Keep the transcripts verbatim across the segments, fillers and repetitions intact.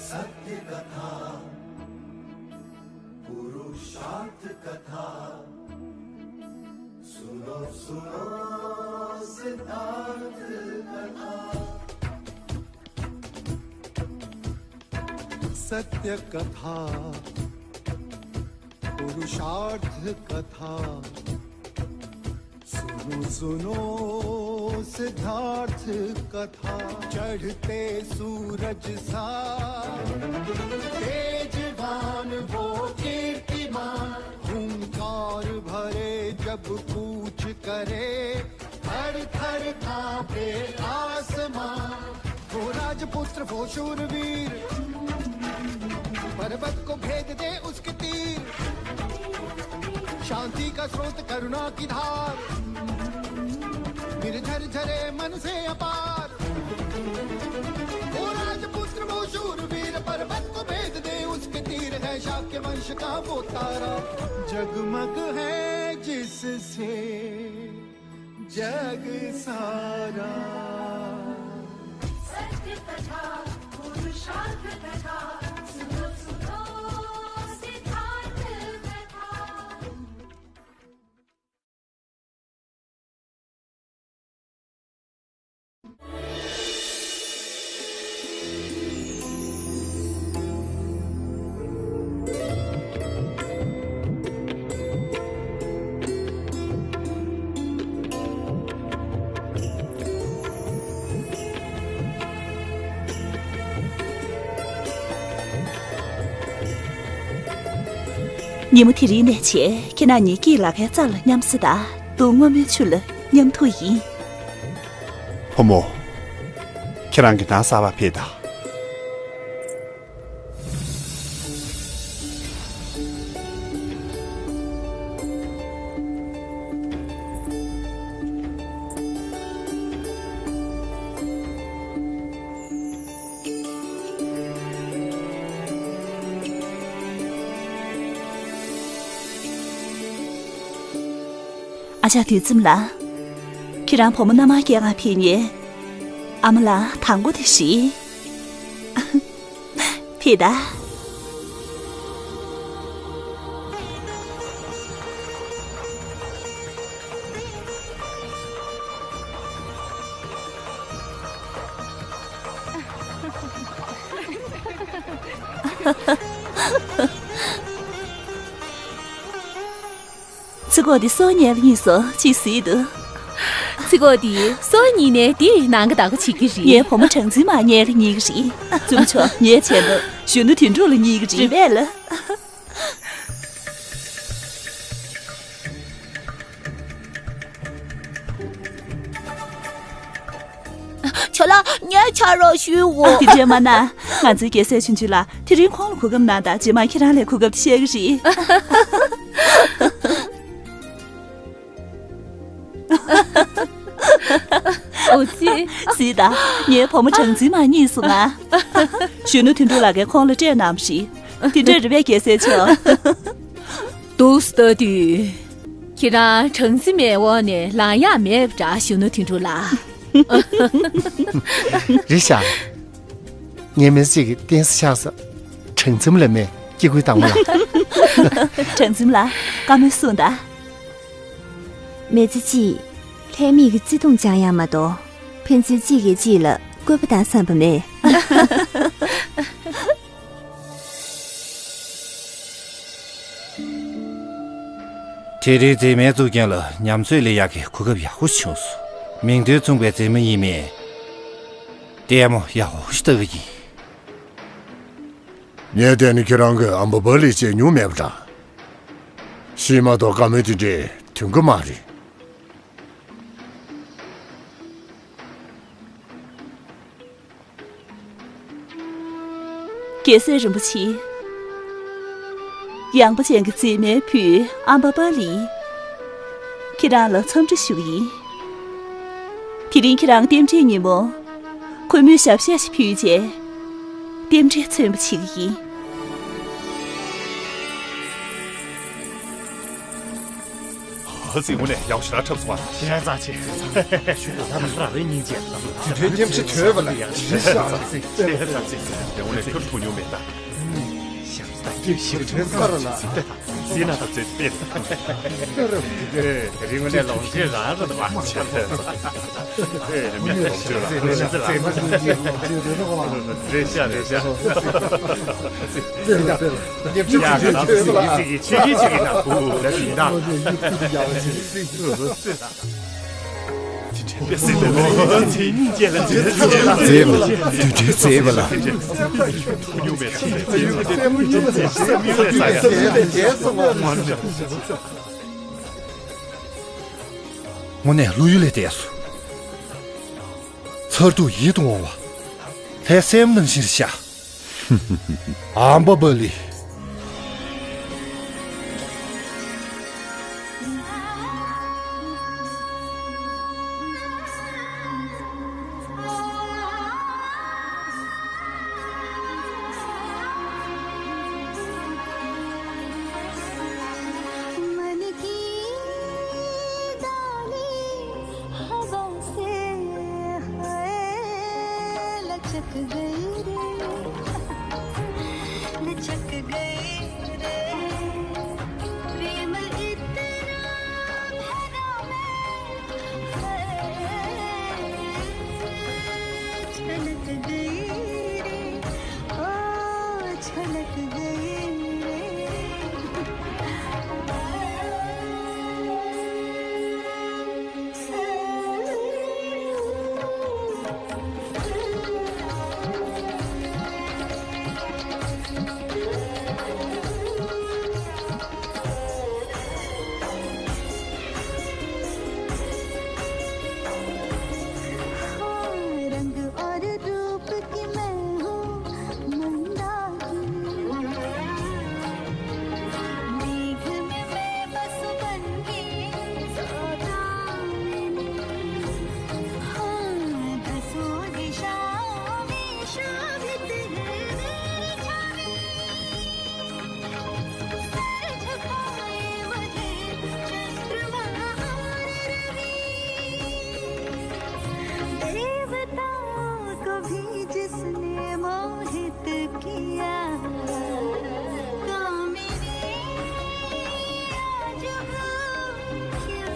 सत्य कथा, पुरुषार्थ कथा, सुनो सुनो सिद्धार्थ कथा। सत्य कथा, पुरुषार्थ कथा, सुनो सुनो सिद्धार्थ कथा। चढ़ते सूरज सा तेजवान वो कीर्तिमान, हुंकार भरे जब कूच करे, थर थर कांपे आसमां। वो राजपुत्र वो शूरवीर, पर्वत को भेद दे उसके तीर। शांति का स्रोत करुणा की धार, निर्झर झरे मन से अपार। वो राजपुत्र वो शूरवीर, पर्वत को भेद दे उसके तीर। है शाक्य वंश का वो तारा, जगमग है जिससे जग सारा। सत्य कथा, पुरुषार्थ कथा, सुनो सुनो सिद्धार्थ कथा। ཉིན་མོ་དེ་རིང་ནས་བྱས་ཁྱེད་རང་གཉིས་ཀྱིས་ལ་ཕའི་རྩ་ལ་མཉམ་བསྲེས་དང་། དུག་སྔོན་མོའི་ཆུ་ལ་མཉམ་འཐུང་ཡིན། བུ་མོ། ཁྱེད་རང་གི་ནང་གསར་པ་ཕེབས་དང་། ཨ་ཅག་དུས་ཙམ་ལ། ཁྱེད་རང་བུ་མོ་མནའ་མར་སྐྱེལ་གར་ཕེབས་མཁན། ཨ་མ་ལགས་དང་པོ་དེ་རེད། ཕེབས་དང་། ཚིག་གོ་འདི་སོ་ཉལ་གཉིས་སོ་ཅིག་ཟིག་འདུག་ཚིག་གོ་འདི་སོ་གཉིས་ནས་འདི་ནང་གི་བདག་པོ་བྱེད་ཀྱི་རེད། ངའི་བུ་མོ་གྲངས་འཛིན་མ་ཉལ་གཉིས་ཀྱི་རེད། བཙུན་མོ་མཆོག་ངའི་ཆེད་དུ་གཞོན་ནུ་དོན་གྲུབ་ལ་གཉིས་ཀྱི་རེད་པས་ལ། ཁྱོད་ལ་ངས་ཆ་རོགས་ཞུའོ། དེ་འདྲས་མ་གནང་། ང་ཚོའི་རྒྱལ་སྲས་ཆུང་ཆུང་ལགས་དེ་རིང་ཁོང་ལ་གོ་སྐབས་གནང་དང་། རྗེས་མ་ཁྱེད་རང་ལ་གོ་སྐབས་བཤད་ཀྱི་རེད། འོ་ཙི། གཟིགས་དང་། ངའི་བུ་མོ་གྲངས་འཛིན་མ་གཉིས་སོང་ང་། གཞོན་ནུ་དོན་གྲུབ་ལགས་ཀྱིས་ཁོང་ལ་སྤྲད་གནང་བ་རེད། དེ་འདྲས་རེད་པས་རྒྱལ་སྲས་མཆོག་འདུག་སེ་ལྟ་དུས། ཁྱེད་རང་གྲངས་འཛིན་མའི་འོག་ནས་ལངས་ཡག་མེད་པ་འདྲ། གཞོན་ནུ་དོན་གྲུབ་ལགས། རེད་ཤག་ངའི་མི་ཚེ་གཅིག་གི་རྟེན་གཞི་ཆགས་ས་གྲངས་འཛིན་ལ་མེད། སྐྱེ་དགུའི་བདག་མོ་ལ། གྲངས་འཛིན་ལགས་བཀའ་མོལ་གསུངས་དང་། མི་ཚེ་གཅིག་ལྷད་མེད་ཀྱི་བརྩེ་དུང་སྦྱང་ཡག་མ་གཏོགས། ཕན་ཚུན་གཅིག་གིས་གཅིག་ལ་བསྐུལ་པ་བཏང་བསམ་པ་མེད། དེ་རིང་མཛེས་མའི་གཙུག་རྒྱན་ལ་ཉམས་ཚོད་ལེན་ཡག་གི་གོ་སྐབས་ཡག་པོ་བྱུང་སོང་། མིང་དོན་མཚུངས་པའི་མཛེས་མ་ཡིན་མིན། ལྟད་མོ་ཡག་པོ་ཞིག་ལྟ་གི་ཡིན། ངས་བལྟས་ན་ཁྱེད་རང་གིས་ཨམ་བ་པ་ལི་བྱས་མྱོང་མེད་པ་འདྲ། ཤེས་མ་གཏོགས་བཀའ་མོལ་དེ་འདྲའི་དོན་གི་མ་རེད། རྒྱལ་སྲས་རིན་པོ་ཆེ། ཡངས་པ་ཅན་གྱི་མཛེས་མའི་བུ་ཨམ་བ་པ་ལི། ཁྱེད་རང་ལ་འཚམས་འདྲི་ཞུ་གི་ཡིན། དེ་རིང་ཁྱེད་རང་རྟེན་འབྲེལ་ཉིན་མོ། ཁོལ་མོའི་ཞབས་གཞས་ཤིག་ཕུལ་རྗེས། རྟེན་འབྲེལ་མཚོན་པ་བྱེད་ཀྱི་ཡིན། ད་གཟིགས། དངོས་གནས་ཡག་ཞེ་དྲག་འཁྲབ་སོང་བ། ཞེ་དྲག་ཆེ། ཞུ་དགོས། ད་ང་རང་རེ་སྙིང་རྗེ། དུས་དྲན་སྙེམས་ཆེ་དོད་པ་ལ་ཞེ་དྲག་ཆེ། ཞེ་དྲག་ཆེ། དངོས་གནས་ཁྱོད་ཐུགས་མྱོང་མེད་ད། ཞེ་དྲག་ཆེ། དུས་དྲན་ཁ་ར་ལ། ཟིན་ན་ད་ཚེ་དཔེ། དེ་རིང་ནས་ལོངས་སྤྱོད་རང་རེད་པ། ཨེ། མི་ལོངས་སྤྱོད་རང་རེད་པ། རེད་ཤག་རེད་ཤག་ཡག་གི་ན་ཚིག་གི་ཚིག་གི་ཚིག་གི་ན་བུ་ལ་ཡིན་ད། མཛེས་པ། དུས་དྲན་མཛེས་པ་ལ། དངོས་གནས་བློ་ཡུལ་ལས་འདས་སོང་། མཚར་སྡུག་ཡིད་དུ་འོང་བ། ལྷའི་སྲས་མོ་ནང་བཞིན་ཤ། ཨམ་བ་བ་ལི། हवा से हाय लचक गई रे, लचक गई रे। प्रेम इतना भरा मैं, हाय छलक गई रे, ओ छलक गई रे। हाँ, रंग और रूप की मैं हूँ मंदाकिनी। मेघ में मैं बस बन के सौदामिनी। हाँ, दसों दिशाओं में शोभित है मेरी छवि। सर झुकाए मुझे चंद्रमा और रवि। देवताओं को भी जिसने मोहित किया, कामिनी आज हो क्या?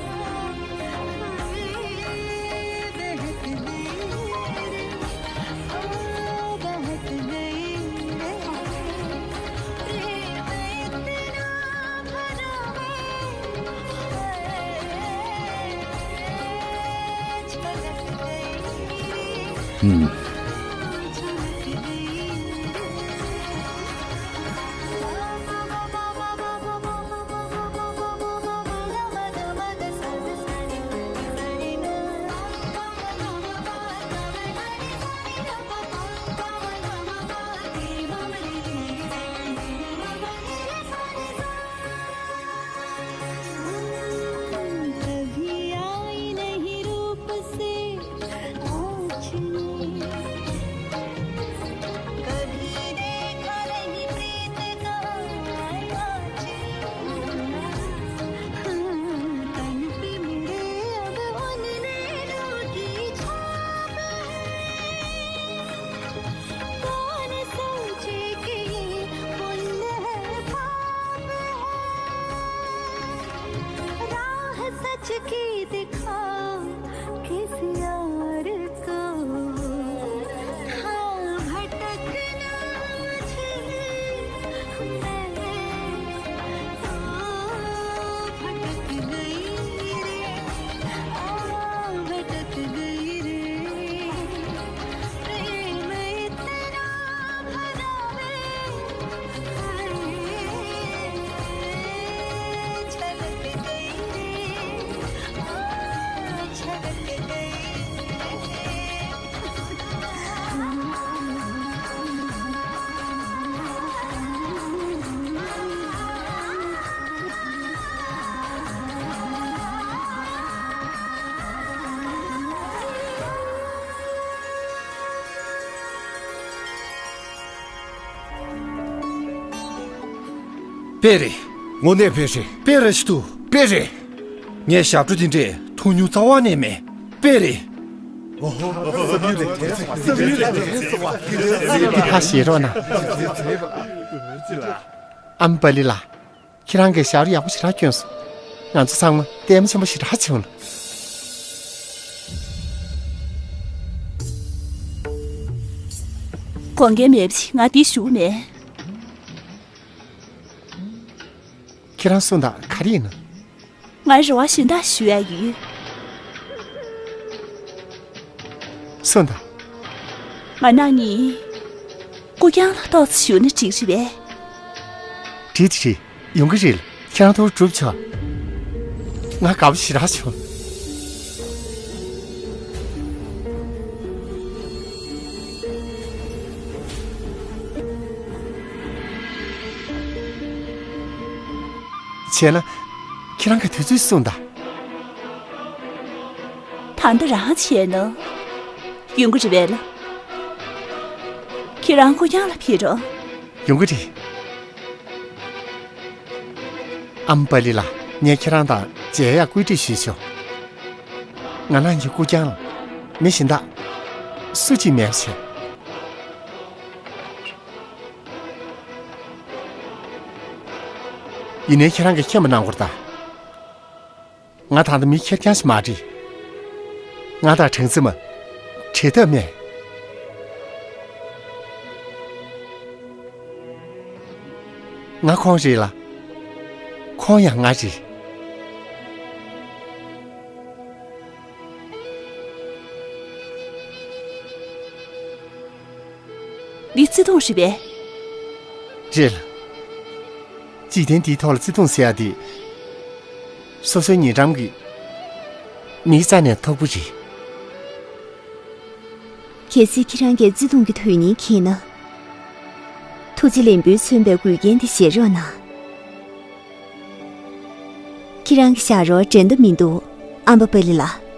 बहक गई रे, ओ बहक गई रे। प्रेम इतना भरा मैं, छलक गई रे। हम्म। कभी आई नहीं रूप से नाचने, कभी देखा नहीं प्रीत का नाचने। हाँ, तन पे मेरे अब उन नैनों की छाप है। कौन सोचे कि ये पुण्य है, पाप है। राह सच की दिखाओ किसी और को। हाँ, भटकना मुझे मैं तो भटक गई रे, ओ भटक गई रे। प्रेम इतना भरा रे, हाय, छलक गई रे, ओ छलक गई रे। དཔེ་རེད། དངོས་གནས་དཔེ་རེད། དཔེ་རེད་ཞུ། དཔེ་རེད། ངས་ཞབས་བྲོ་དེ་འདྲས་མཐོང་མྱོང་རྩ་བ་ནས་མེད། དཔེ་རེད། འདི་ཕར་བཞེས་རོགས་གནང་། ཨམ་པ་ལི་ལགས། ཁྱེད་རང་གིས་ཞབས་བྲོ་ཡག་པོ་ཞེ་དྲག་བསྐྱོན་སོང་། ང་ཚོ་ཚང་མ་ལྟད་མོ་ཆེན་པོ་ཞེ་དྲག་བྱུང་ལ། དགོངས་འགལ་མེད་པ་ཞིག་ང་འདི་ཞུ་གི་མེད། ཁྱེད་རང་གསུངས་དང་ག་རེ་ཡིན་ན། ང་རེ་བ་གཞན་དག་ཞུ་ཡ་ཡོད། གསུངས་དང་། ང་རང་གཉིས་སྐུ་རྐྱང་ལ་ཏོག་ཙམ་བཞུགས་ན་འགྲིག་རེད་པས། འགྲིག་འགྲིག་ཡོང་གི་རེད། ཁྱེད་རང་ཐུགས་སྒྲུབ་ཆོག་ང་དགའ་པོ་ཞེ་དྲག་བྱུང་། བྱས་ན། ཁྱེད་རང་གི་དུས་ཚོད་གསུངས་དང་། ད་ལྟ་རང་བྱས་ན། ཡོང་གི་རེད་པས་ལགས། ཁྱེད་རང་སྐུ་རྐྱང་ལ་ཕེབས་རོགས། ཡོང་གི་རེད། ཨམ་པ་ལི་ལགས། ངས་ཁྱེད་རང་དང་མཇལ་ཡག་བཀོད་སྒྲིག་ཞུས་ཆོག་ང་རང་གི་སྐུ་རྐྱང་ལ་མི་གཞན་དག་སུ་གཅིག་མེད་པ་བྱས། ཡིན་ནའི་ཁྱེད་རང་གིས་མཁྱེན་པ་གནང་དགོས་རེད་ད། ང་ད་ལྟ་མི་ཁེར་རྐྱང་ཞིག་མ་རེད། ང་དང་སྦྲང་རྩི་མ། བྲལ་ཐབས་མེད། ང་ཁོང་རེད་ལ། ཁོང་ཡང་ང་རེད། འདི་བརྩེ་དུང་རེད་པས། རེད་ལ། འཇིག་རྟེན་འདིའི་ཐོག་ལ་བརྩེ་དུང་ཟེར་ཡ་དེ། སོ་སོའི་ཉེ་འགྲམ་གྱི་མིའི་རྩ་ནས་མཐོ་པོ་རེད། གལ་སྲིད་ཁྱེད་རང་གིས་བརྩེ་དུང་གི་དོན་སྙིང་མཁྱེན་ན། ཐུགས་རྗེ་ལན་བུས་མཚོན་པའི་འགུལ་རྐྱེན་དེ་བཞེས་རོགས་གནང་། ཁྱེད་རང་གི་ཞབས་བྲོ་འགྲན་ཟླ་མི་འདུག་ཨམ་བ་པ་ལི་ལགས།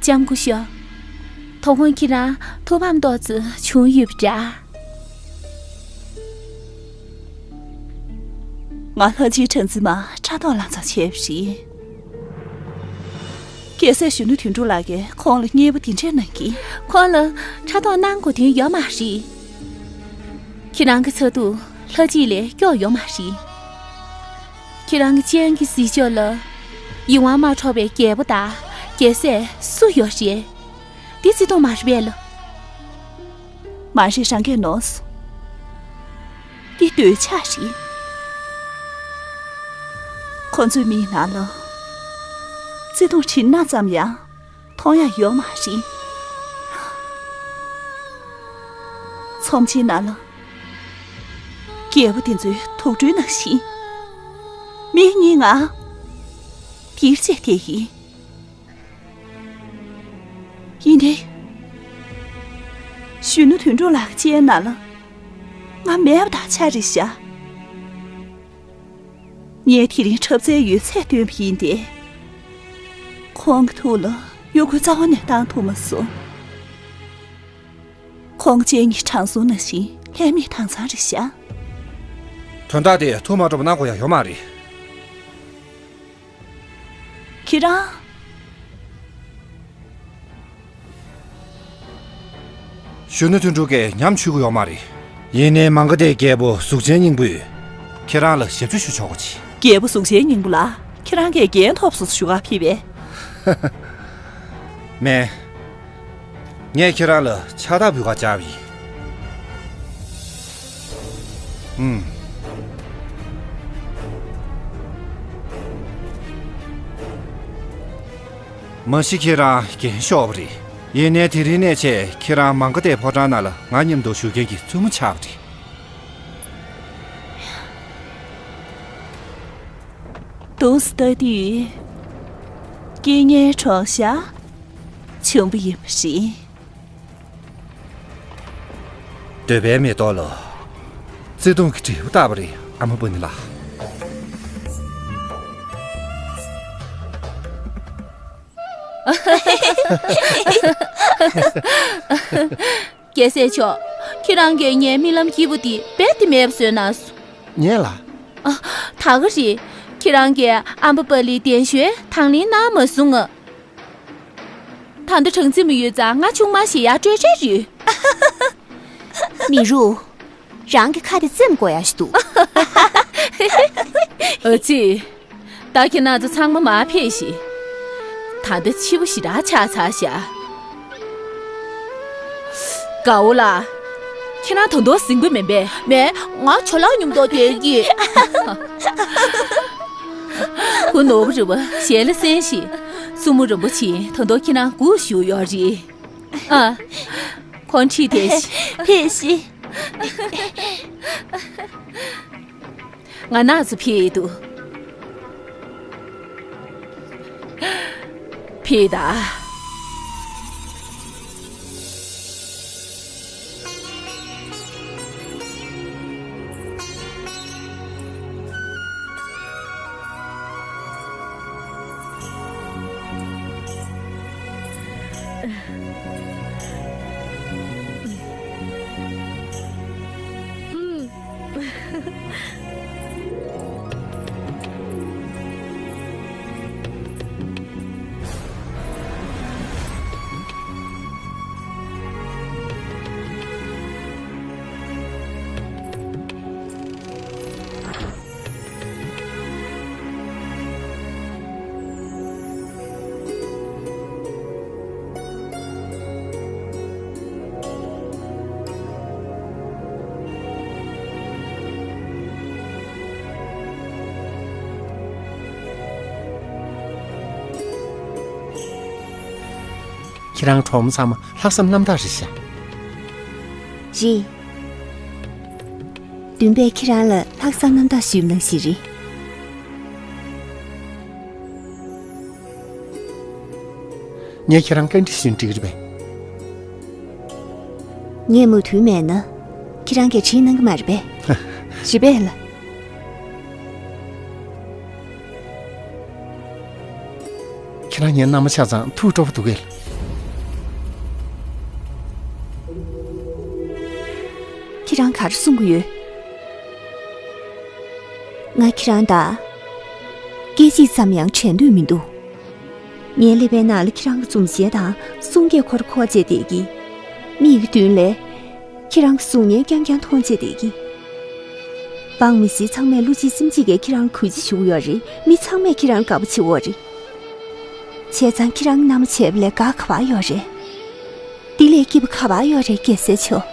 ལྕམ་སྐུ་ཞབས། དོ་དགོང་ཁྱེད་རང་ཐུགས་ཕམ་ཏོག་ཙམ་བྱུང་ཡོད་པ་འདྲ། ང་ལྷ་རྗེའི་སྦྲང་རྩི་མ་ཕྲག་དོག་ལངས་ཙམ་བྱས་པ་རེད། རྒྱལ་སྲས་གཞོན་ནུ་དོན་གྲུབ་ལགས་ཀྱིས་ཁོང་ལ་མཉེས་པོ་དེ་འདྲ་གནང་གིས། ཁོང་ལ་ཕྲག་དོག་གནང་དགོས་དོན་ཡོད་མ་རེད། ཁྱེད་རང་གི་ཚ་གདུང་ལྷ་རྗེ་ལས་སྐྱོ་ཡོད་མ་རེད། ཁྱེད་རང་གི་སྤྱན་གྱི་གཟི་མཆོག་ལ་ཡིད་དབང་མ་འཕྲོག་པའི་རྒྱལ་པོ་དང་རྒྱལ་སྲས་སུ་ཡོད་རེད། འདི་བརྩེ་དུང་མ་རེད་པས་ལགས། མ་རེད། རང་གིས་ནོར་སོང་། འདི་འདོད་ཆགས་རེད། ཁོ་ཚོའི་མིག་ནང་ལ་བརྩེ་དུང་དྲི་སྣ་ཙམ་ཡང་མཐོང་ཡ་ཡོད་མ་རེད། ཚོམས་ཆེན་ནང་ལ་རྒྱལ་པོ་དེ་ཚོའི་དུག་སྦྲུལ་ནང་བཞིན། མིག་གཉིས་ང་འདིར་བྱས་བསྡད་ཡིན། ཡིན་ཏེ། གཞོན་ནུ་དོན་གྲུབ་ལགས་ཀྱི་སྤྱན་ནང་ལ་ང་མེད་པ་དང་ཆ་རེད་ཤག་ངས་དེ་རིང་འཁྲབ་རྩལ་ཡོད་ཚད་སྟོན་པ་ཡིན་ཏེ། ཁོང་གི་ཐུགས་ལ་གཡོ་འགུལ་རྩ་བ་ནས་བཏང་ཐུབ་མ་སོང་། ཁོང་གི་སྤྱན་གཉིས་དྲང་སྲོང་ནང་བཞིན་ལྷད་མེད་དྭངས་གཙང་རེད་ཤག་དོན་དག་དེ་ཐུགས་མ་སྤྲོ་བ་གནང་དགོས་ཡ་ཡོད་མ་རེད། ཁྱེད་རང་། གཞོན་ནུ་དོན་གྲུབ་ཀྱིས་ཉམས་ཆུང་གི་ཡོད་མ་རེད། ཡིན་ནའི་མང་ག་དེ་རྒྱལ་པོ་གཟུགས་ཅན་སྙིང་པོས་ཁྱེད་རང་ལ་ཞབས་ཕྱི་ཞུ་ཆོག་གོ་ཆེ། རྒྱལ་པོ་གཟུགས་ཅན་སྙིང་པོ་ལ་ཁྱེད་རང་གིས་འགན་ཐོབ་སོང་ཞུ་ག་ཕེབས་པས། མེད། ངས་ཁྱེད་རང་ལ་ཕྱག་རྟགས་འབུལ་ག་བཅར་བ་ཡིན། ཨུམ། མ་གཞི་ཁྱེད་རང་རྒན་ཤོས་པ་རེད། ཡིན་ནའི་དེ་རིང་ནས་བྱས་ཁྱེད་རང་མང་ག་དེ་ཕོ་བྲང་ནང་ལ་ང་མཉམ་དུ་བཞུགས་མཁན་གྱི་བཙུན་མོ་ཆགས་པ་རེད། འདུག་སེ་ལྟ་དུས། སྐྱེ་ངའི་གྲོགས་ཤ། བྱུང་བ་ཡིན་པ་རེད། འདོད་པའི་མེ་ཏོག་ལོ། བརྩེ་དུང་གི་འབྲས་བུ་ལྟ་བུ་རེད། ཨ་མ་པ་ནི་ལགས། རྒྱལ་སྲས་མཆོག་ཁྱེད་རང་གིས་ངའི་རྨི་ལམ་སྐྱིད་པོ་འདི་རྦད་དེ་མེད་པ་བཟོས་གནང་སོང་། ངས་ལ། ཨ། ད་ག་རེད། ཁྱེད་རང་གིས་ཨམ་བ་པ་ལིའི་གདན་ཞུས་དང་ལེན་གནང་མ་སོང་ང་། ད་ལྟ་སྦྲང་རྩི་མ་ཡོད་ཙང་ང་ཆུང་མ་ཞིག་ཡར་སྤྲོད་འཆར་ཡོད། མི་རུ། རང་གི་ཁ་དེ་བཙེམ་དགོས་ཡ་ཞིག་འདུག་ཨ་ཙི། ད་ཁྱེད་རང་ཚོ་ཚང་མ་མར་ཕེབས་ཤིག་ད་ལྟ་འཕྱི་པོ་ཞེ་དྲག་ཆགས་ཚར་ཤག་དགའ་བོ་ལགས། ཁྱེད་རང་ད་དུང་ཟིན་གྱི་མིན་པས། མེད། ང་ཇོ་ལགས་མཉམ་དུ་སྡོད་ཀྱི། ཁོ་ནོར་བུ་རི་བ་ཞལ་ལ་གསན་ཞིག་སྲུ་མོ་རིན་པོ་ཆེ་ད་དུང་ཁྱེད་རང་སྒུག་བཞུགས་ཡོད་རེད། ཨ། ཁོང་ཁྲིད་དེ་ཕེབས་ཤིག་ང་ནག་ཚོ་ཕེབས་འདུག་ཕེབས་ད། ཁྱེད་རང་གྲོགས་མོ་ཚང་མ་ལྷག་བསམ་རྣམ་དག་རེད་ཤག་རེད། འདུན་པས་ཁྱེད་རང་ལ་ལྷག་བསམ་རྣམ་དག་ཞུས་པ་ནང་བཞིན་རེད། ངས་ཁྱེད་རང་བཀའ་འདྲི་ཞུས་ན་འགྲིག་གི་རེད་པས། ངས་མོས་མཐུན་མེད་ན། ཁྱེད་རང་གིས་དྲིས་གནང་གི་མ་རེད་པས། རེད་པས་ལགས། ཁྱེད་རང་ངའི་མནའ་མ་ཆགས་ཙང་ཐུགས་སྤྲོ་པོ་འདུག་གས། ཁྱེད་རང་ག་རེ་གསུང་གི་ཡོད། ང་ཁྱེད་རང་དང་སྐད་ཅིག་ཙམ་ཡང་བྲལ་འདོད་མི་འདུག་ངའི་ཀླད་པའི་ནང་ལ་ཁྱེད་རང་གི་འཛུམ་ཞལ་དང་གསུང་སྐད་ཁོར་ཁོར་བྱས་བསྡད་ཀྱི། མིག་གི་མདུན་ལས་ཁྱེད་རང་གི་གཟུགས་བརྙན་རྐྱང་རྐྱང་མཐོང་བྱས་བསྡད་ཀྱི། འབངས་མི་སེར་ཚང་མས་བློ་གཅིག་སེམས་གཅིག་གིས་ཁྱེད་རང་གུས་བརྩི་ཞུ་གི་ཡོད་རེད། མི་ཚང་མས་ཁྱེད་རང་དགའ་པོ་བྱེད་ཀྱི་ཡོད་རེད། བྱས་ཙང་ཁྱེད་རང་གི་མནའ་མ་བྱས་པ་ལས་དགའ་ག་པར་ཡོད་རེད། འདི་ལས་སྐྱིད་པ་ག་པར་ཡོད་རེད། རྒྱལ་སྲས་མཆོག་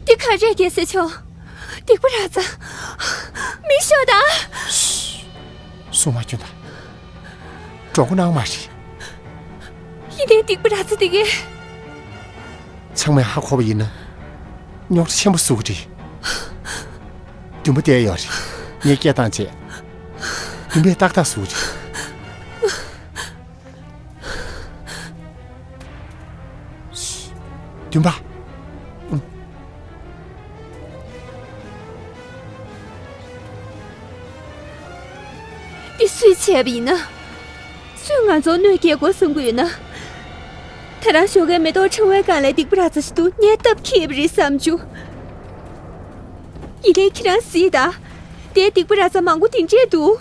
འདི་ག་རེད། རྒྱལ་སྲས་མཆོག་སྡིག་པ་ར་ཙ། མི་ཤོག་ད། སུ་མ་སྐྱོན་ད། གྲོགས་པོ་ནང་མ་རེད། ཡིན་ནའི་སྡིག་པ་ར་ཙ་འདི་གས། ཚང་མས་ཧ་གོ་བ་ཡིན་ན། རྙོག་དྲ་ཆེན་པོ་བཟོ་གི་རེད། འདུན་པ་བསྡད་ཡོད་རེད། ངས་སྐད་བཏང་བྱས། འདུན་པས་ཏག་ཏག་བཟོ་གི་རེད། འདུན་པ། འདི་སུས་བྱས་པ་ཡིན་ན། སུས་ང་ཚོར་གནོད་སྐྱེལ་དགོས་བསམ་གྱི་ཡོད་ན། དེ་རིང་ཞོགས་ཀས་མེ་ཏོག་ཕྲེང་བའི་སྒང་ལ་སྡིག་པ་ར་ཙ་ཞིག་འདུག་ངས་སྟབས་འཁེལ་བ་རེད་བསམ་བྱུང་། ཡིན་ནའི་ཁྱེད་རང་གཟིགས་དང་། དེའི་སྡིག་པ་ར་ཙ་མང་པོ་དེ་འདྲས་འདུག་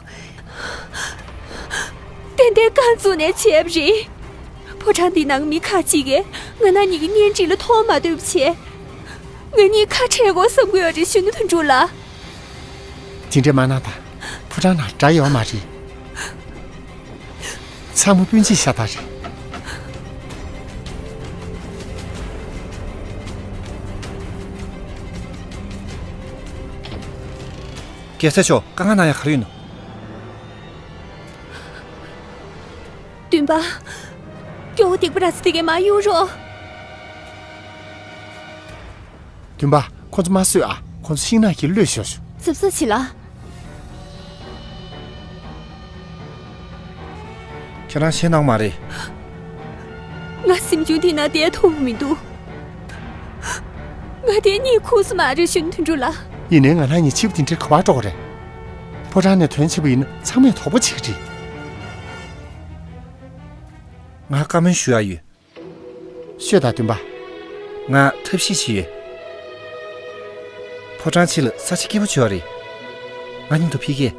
ཏན་ཏན་རྐང་བཙུགས་ནས་བྱས་པ་རེད། ཕོ་བྲང་འདི་ནང་མི་ཁག་ཅིག་གིས་ང་རང་གཉིས་ཀྱི་གཉེན་སྒྲིག་ལ་མཐོང་མ་ཐུབ་པ་བྱས། ང་གཉིས་ཁ་བྲལ་དགོས་བསམ་གྱི་ཡོད་རེད་གཞོན་ནུ་དོན་གྲུབ་ལགས། དེ་འདྲ་མ་གནང་དང་། ཕོ་བྲང་ནང་དགྲ་ཡོད་མ་རེད། ཚང་མ་སྤུན་མཆེད་ཤ་སྟག་རེད། རྒྱལ་སྲས་མཆོག། དཀའ་ངལ་གནང་ཡ་ག་རེ་ཡོད་ནོ། བདུན་པ། སྐྱོ་བོ་སྡིག་པ་ར་ཚ་དེ་གས་མ་གཡུག་རོགས། བདུན་པ། ཁོ་ཚོ་མ་གསོད་ཨ། ཁོ་ཚོ་ཤིང་ནགས་ཀྱི་གློད་ཤོག་ཤོག། ཙིག་ཙིག་བྱེད་ལ། ཁྱེད་རང་ཤེས་ནང་མ་རེད། ང་སེམས་ཆུང་དེ་ན་བསྡད་ཐུབ་མི་འདུག། ང་དེ་གཉིད་ཁུག་ས་མ་རེད་གཞོན་ནུ་དོན་གྲུབ་ལགས། ཡིན་ནའི་ང་རང་གཉིས་ཕྱི་པོ་དེ་འདྲའི་ག་པར་འགྲོ་གི་རེད། ཕོ་བྲང་ནས་ཐོན་ཕྱིན་པ་ཡིན་ན་ཚང་མས་དོགས་པ་བྱེད་ཀྱི་རེད། ང་བཀའ་མོལ་ཞུ་ཡ་ཡོད། ཤོད་དང་བདུན་པ། ང་ཐབས་ཤེས་ཤིག་ཡོད། ཕོ་བྲང་ཕྱི་ལ་ས་ཆ་སྐྱིད་པོ་ཅིག་ཡོད་རེད། ང་མཉམ་དུ་ཕེབས་ཀྱིས།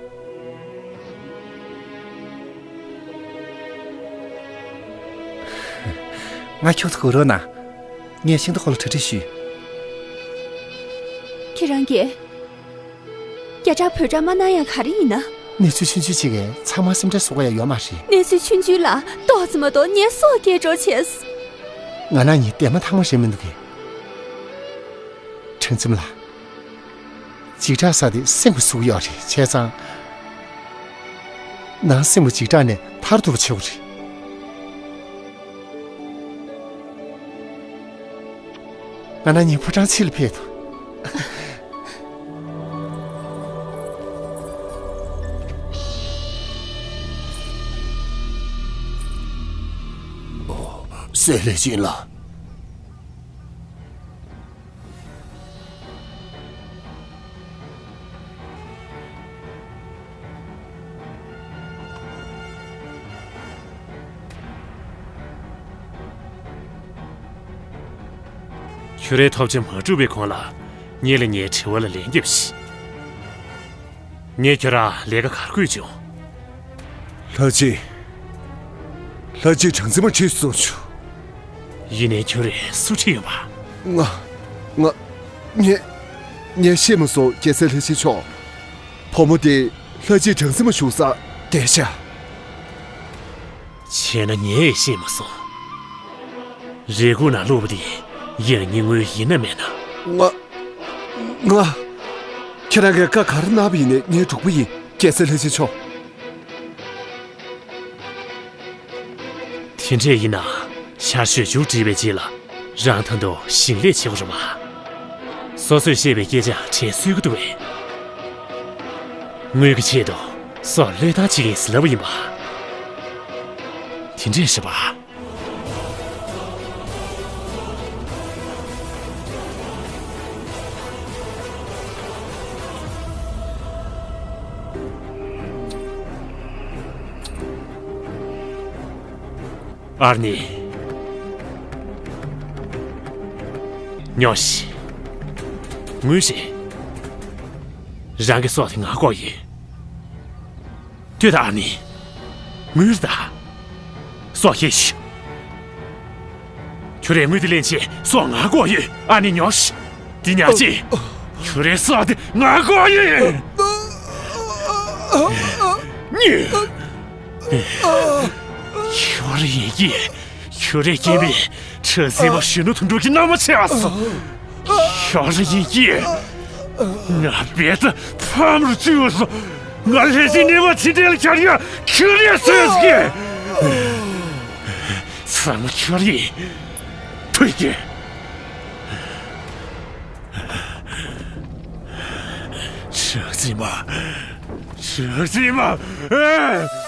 ང་ཁྱོད་ཚོ་སྒུག་རོགས་གནང་། ངས་ཤིང་རྟ་ཁོ་ལ་གྲ་སྒྲིག་ཞུས། ཁྱེད་རང་གིས། རྒྱ་གྲགས་བོད་གྲགས་མ་གནང་ཡ་ག་རེ་ཡིན་ན། གནས་ཚུལ་ཆུང་ཆུང་ཅིག་གིས་ཚང་མ་སེམས་ཁྲལ་བཟོ་ག་ཡ་ཡོད་མ་རེད། གནས་ཚུལ་ཆུང་ཆུང་ལ་ཏོག་ཙམ་མ་གཏོགས་ངས་སྲོག་སྐྱེལ་འགྲོ་བྱས། ང་རང་གཉིས་འདས་མ་ཐག་མ་རེད་མི་འདུག་གས། དྲང་ཙམ་ལ། འཇིགས་སྐྲག་ཟ་དེ་སེམས་ཀྱི་ཟུག་ཡོད་རེད་བྱས་ཙང་། ནང་སེམས་ཀྱི་འཇིགས་སྐྲག་ནས་ཐར་ཐུབ་པ་བྱེད་དགོས་རེད། ང་རང་གཉིས་ཕོ་བྲང་ཕྱི་ལ་ཕེབས་དང་། ཨོ། སྲས་ལྷས་བྱིན་ལགས། ཁྱོད་རའི་ཐོབ་ཆ་མ་གྲུབ་པའི་གོང་ལ་ངེད་ལ་ངའི་དྲི་བ་ལ་ལན་རྒྱབ་ཤིག། ངས་ཁྱོད་རང་ལས་ཀ་ག་རེ་བསྐོས་བྱུང་། ལྷ་རྗེ། ལྷ་རྗེ་གྲངས་འཛིན་མ་ཁྲིད་སོང་བྱུང་། ཡིན་ནའི་ཁྱོད་རེད་སུ་ཁྲིད་ཡོད་པ། ང་། ང་། ངས། ངས་ཤེས་མ་སོང་རྒྱལ་སྲས་ལྷ་རྗེ་མཆོག། བུ་མོ་དེ་ལྷ་རྗེ་གྲངས་འཛིན་མ་བཞུགས་སར་བསྡད་ཤག། བྱས་ན་ངས་ཤེས་མ་སོང་། རེ་སྒུག་ནང་བླུགས་པ་དེ་ཡང་སྙིང་དངོས་ཡིན་ན་མེད་ན། ང་། ང་། ཁྱེད་རང་གིས་བཀའ་ག་རེ་གནང་བ་ཡིན་ནའི་ངས་སྒྲུབ་ཀྱི་ཡིན་རྒྱལ་སྲས་ལྷ་རྗེ་མཆོག། དེ་འདྲས་ཡིན་ན་ཤར་ཕྱོགས་མཇུག་བསྒྲིལ་བའི་རྗེས་ལ་རང་ད་དུང་ཞིང་ལས་བྱེད་དགོས་རེད་པ། སོ་སོས་བཤད་པའི་སྐད་ཆ་དྲན་གསོས་ཀྱི་འདུག་པས། དངུལ་གྱི་ཆེད་དུ་སྲོག་བློས་བཏང་བྱེད་ཀྱི་ཡིན་ཟེར་ལབ་པ་ཡིན་པ། དེ་འདྲས་རེད་པ། ཨར་ནི། ཉོ་ཤི། ངུས་ཤི། རང་གི་སྲོག་དེ་ང་དགོས་ཡོད། ལྟོས་དང་ཨ་ནི། ངུས་ད། སྲོག་ཤེས་ཤི། ཁྱོད་རས་དངུལ་དེ་ལེན་ཆེད་སྲོག་ང་དགོས་ཡོད། ཨ་ནི་ཉོ་ཤི། དེ་ཉག་ཅི། ཁྱོད་རས་སྲོག་དེ་ང་དགོས་ཡོད། ཁྱོད་རེ་ཡིན་གྱི། ཁྱོད་རེ་སྐྱེས་པའི་ཁྲི་ཟིན་མ་གཞོན་ནུ་དོན་གྲུབ་ཀྱི་མནའ་མ་ཆེ་བ་སོ། ཁྱོད་རེ་ཡིན་གྱི། ང་རྦད་དེ་ཕམ་རུ་བཅུག་སོང་། ང་ལྷས་སྦྱིན་ནི་མ་ཕྱི་འབྲེལ་བྱ་རྒྱུ་ཁྱོད་རེ་སོས་ཀྱི། ཚང་མ་ཁྱོད་རེ་ཐུག་གི། ཁྲག་འཛིན་མ། ཁྲག་འཛིན་མ། ཨེ།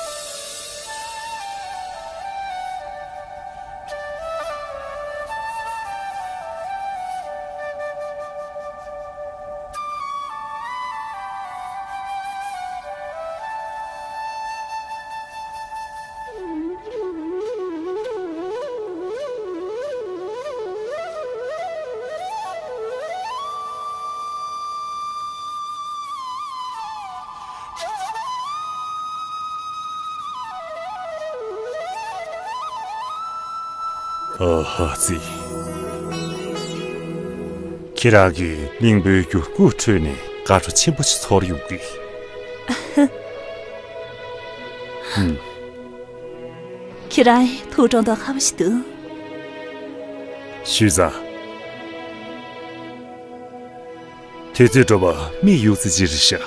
ཨ་ཧ་ཙི། ཁྱེད་རང་གིས་གླིང་བུའི་འགྱུར་ཁུག་ཁྲོད་ནས་དགའ་སྤྲོ་ཆེན་པོ་ཞིག་ཚོར་ཡོང་གི། ཧུམ། ཁྱེད་རང་ཐུགས་དྲང་དོག་ཁ་བ་ཞིག་འདུག་ཞུས་ཙང་། དུས་ཚོད་འགྲོ་བ་མིག་ཡུག་ཙམ་ཅིག་རེད་ཤག་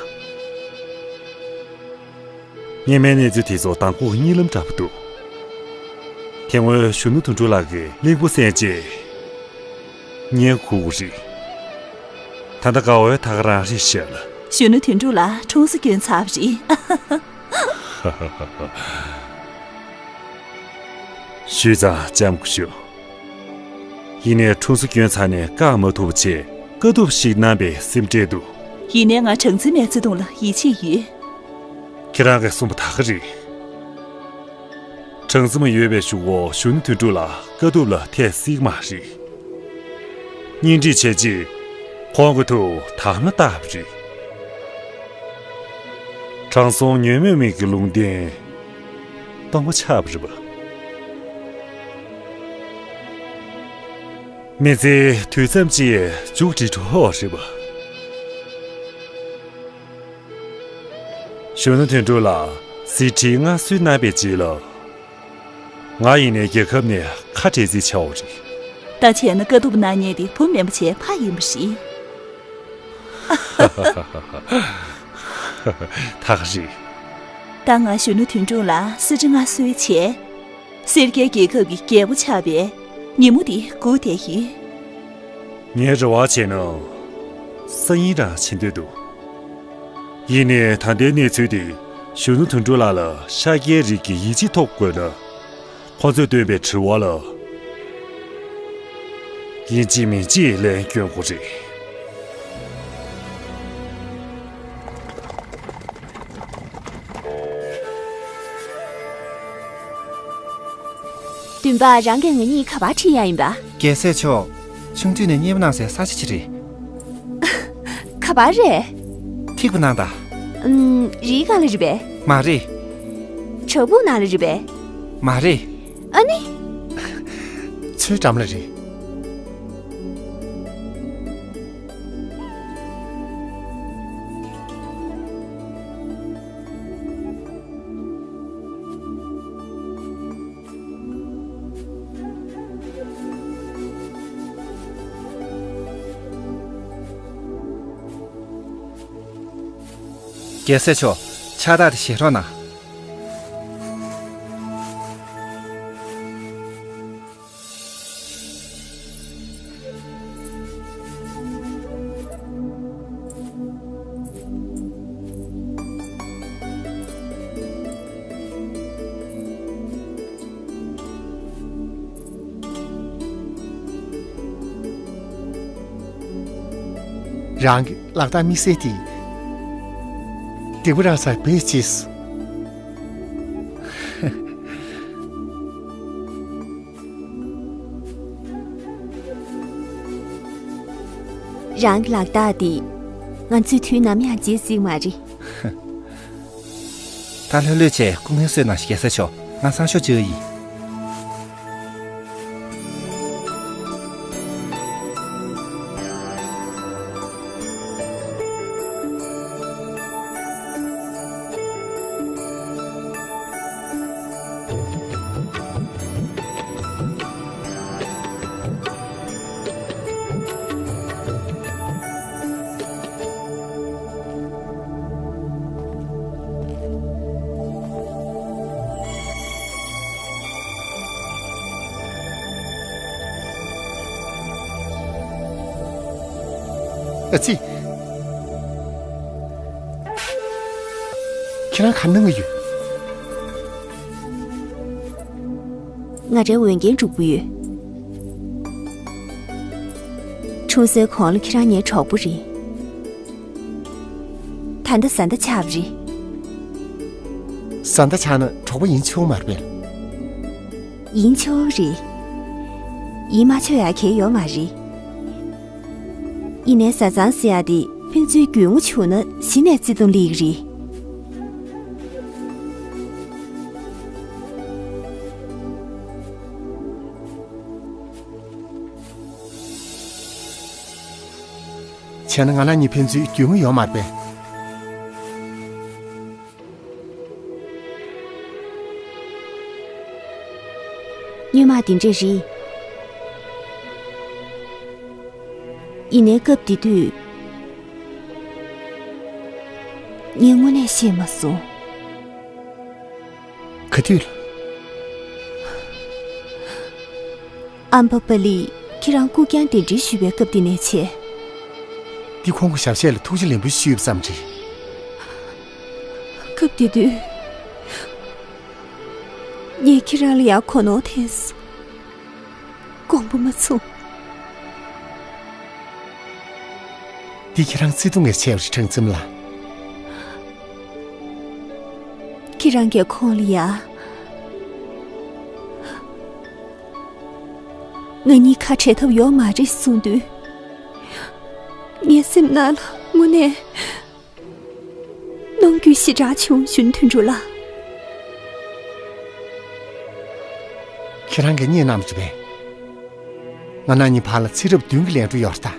སྔོན་མའི་གནས་ཚུལ་དེ་ཚོ་མདང་དགོང་གཉིད་ལམ་འདྲ་པོ་འདུག་དེ་སྔོན་གཞོན་ནུ་དོན་གྲུབ་ལགས་ཀྱིས་གླིང་བུ་གསན་རྗེས་བརྙན་བསྐུར་བ་རེད། ད་ལྟ་དགའ་བོའི་ཐག་རང་རེད་ཤག་ལ། གཞོན་ནུ་དོན་གྲུབ་ལགས་འཁྲུངས་ས་སྐྱོན་ཚར་བ་རེད། ཞུས་ཙང་ལྕམ་སྐུ་ཞབས། ཡིན་ནའི་འཁྲུངས་ས་སྐྱོན་ཚར་ནས་བཀག་མ་ཐུབ་པ་བྱས་དཀའ་སྡུག་ཞིག་གནང་བའི་སེམས་ཁྲལ་འདུག་ཡིན་ནའི་ང་གྲངས་འཛིན་མའི་བརྩེ་དུང་ལ་ཡིད་ཆེས་ཡོད། ཁྱེད་རང་གིས་གསུངས་པ་ད་ག་རེད། གྲངས་འཛིན་མ་ཡོད་པའི་གཞུག་གུ་གཞོན་ནུ་དོན་གྲུབ་ལགས་དཀའ་སྡུག་ལ་ཐེ་སྲིད་མ་རེད། གཉེན་སྒྲིག་བྱས་རྗེས་ཁོང་གི་ཐུགས་དམ་ལ་བཏགས་པ་རེད། དྲང་སྲོང་ཉོན་མོངས་མི་གི་ལུང་བསྟན་སྟོང་པ་ཆགས་པ་རེད་པ། མི་ཚེའི་དུས་མཚམས་ཅིག་མཇུག་སྒྲིལ་འགྲོ་འོ་རེད་པ། གཞོན་ནུ་དོན་གྲུབ་ལགས་གཟི་བརྗིད་མངའ་གསོལ་གནང་བའི་རྗེས་ལ། ང་ཡིན་ནའི་རྒྱལ་ཁབ་ནས་ཁ་བྲལ་རྩིས་བྱའོ་རེད། ད་བྱས་ན་དཀའ་སྡུག་གནང་མཁན་དེ་བུ་མིན་པ་བྱས་ཕ་ཡིན་པ་རེད། ད་ག་རེད། ད་ང་གཞོན་ནུ་དོན་གྲུབ་ལགས་གསེར་ཁྲི་མངའ་གསོལ་བྱས། སེར་སྐྱའི་རྒྱལ་ཁབ་ཀྱི་རྒྱལ་པོ་ཆགས་པའི་ཉིན་མོ་དེ་སྒུག་བསྡད་ཡོད། ངས་རེ་བ་བྱས་ན་སང་ཉིན་རང་བྱེད་འདོད་འདུག་ཡིན་ནའི་ད་ལྟའི་གནས་ཚུལ་དེ་གཞོན་ནུ་དོན་གྲུབ་ལགས་ལ་ཤཱཀྱའི་རིགས་ཀྱི་ཡིད་ཆེས་ཐོབ་དགོས་ན། ཁོ་ཚོས་བཏོན་པའི་དྲི་བ་ལ་ཡིན་གཅིག་མིན་གཅིག་ལན་སྐྱོན་དགོས་རེད། བདུན་པ། རང་གིས་ང་གཉིས་ག་པར་ཁྲིད་ཡ་ཡིན་པ། རྒྱལ་སྲས་མཆོག་ཆུང་དུས་ནས་མཉེས་པོ་གནང་སའི་ས་ཆ་ཅིག་རེད། ག་པར་རེད། ཐིགས་པ་ནང་དང་། ཨུམ། རིའི་སྒང་ལ་རེད་པས། མ་རེད། བྲག་ཕུག་ནང་ལ་རེད་པས། མ་རེད། ཨ་ནི། མཚོའི་འགྲམ་ལ་རེད། རྒྱལ་སྲས་མཆོག་ཕྱག་རྟགས་དེ་བཞེས་རོགས་གནང་། རང་གི་ལག་རྟགས་དམིགས་བསལ་དེ་སྡིག་པ་རང་སར་བེད་སྤྱད་སོང་། རང་གི་ལག་རྟགས་འདི་ང་ཚོས་དུས་ནམ་ཡང་བརྗེད་སྲིད་མ་རེད། ད་ལྷོད་ལྷོད་བྱས་སྐུ་ངལ་གསོས་གནང་ཞིག་རྒྱལ་སྲས་མཆོག་ང་སང་ཞོགས་བཅར་ཡིན། ཨ་ཙི། ཁྱེད་རང་ག་གནང་གི་ཡོད། ང་འདྲའི་འོས་འགན་སྒྲུབ་ཀྱི་ཡོད། འཁྲུངས་སའི་གོང་ལ་ཁྱེད་རང་ངའི་གྲོགས་པོ་རེད། ད་ལྟ་བཟའ་ཟླ་ཆགས་པ་རེད། བཟའ་ཟླ་ཆགས་ན་གྲོགས་པོ་ཡིན་ཆོག་མ་རེད་པས། ཡིན་ཆོག་རེད། ཡིན་མ་ཆོག་ཡ་གང་ཡོད་མ་རེད། ཡིན་ནའི་བཟའ་ཚང་ཟེར་ཡ་དེ་ཕན་ཚུན་རྒྱུས་མངའ་བྱུང་ན་གཞི་ནས་བརྩེ་དུང་སླེབས་ཀྱི་རེད། བྱས་ན་ང་རང་གཉིས་ཕན་ཚུན་རྒྱུས་མངའ་ཡོད་མ་རེད་པས། སྔོན་མ་དེ་འདྲས་རེད། ཡིན་ནའི་སྐབས་དེ་དུས་ངས་དངོས་གནས་ཤེས་མ་སོང་། ག་དུས་ལ། ཨམ་བྷ་པ་ལིས་ཁྱེད་རང་སྐུ་རྐྱང་གདན་འདྲེན་ཞུས་པའི་སྐབས་དེ་ནས་བྱས། འདི་ཁོང་གི་ཞབས་གཞས་ལ་ཐུགས་རྗེ་ལན་པོ་ཞུས་པ་ཙམ་རེད། སྐབས་དེ་དུས་ངས་ཁྱེད་རང་ལ་ཡང་གོ་ནོར་ཐེབས་སོང་། དགོངས་པ་མ་ཚོམས། འདི་ཁྱེད་རང་བརྩེ་དུང་ངས་ཆེ་བར་ཁྲང་ཙམ་ལ། ཁྱེད་རང་གིས་ཁོང་ལ་ཡ། ང་གཉིས་ཁ་བྲལ་ཐབས་ཡོད་མ་རེད་གསུངས་དུས། ངའི་སེམས་ནང་ལ་དངོས་གནས། གནོང་འགྱོད་ཞེ་དྲག་བྱུང་ཞུ་ན་དོན་གྲུབ་ལགས། ཁྱེད་རང་གིས་རྙེད་གནང་བ་ཅི་བས། ང་རང་གཉིས་བར་ལ་ཚེ་རབས་བདུན་གྱི་ལས་འཕྲོ་ཡོད་རེད་ད།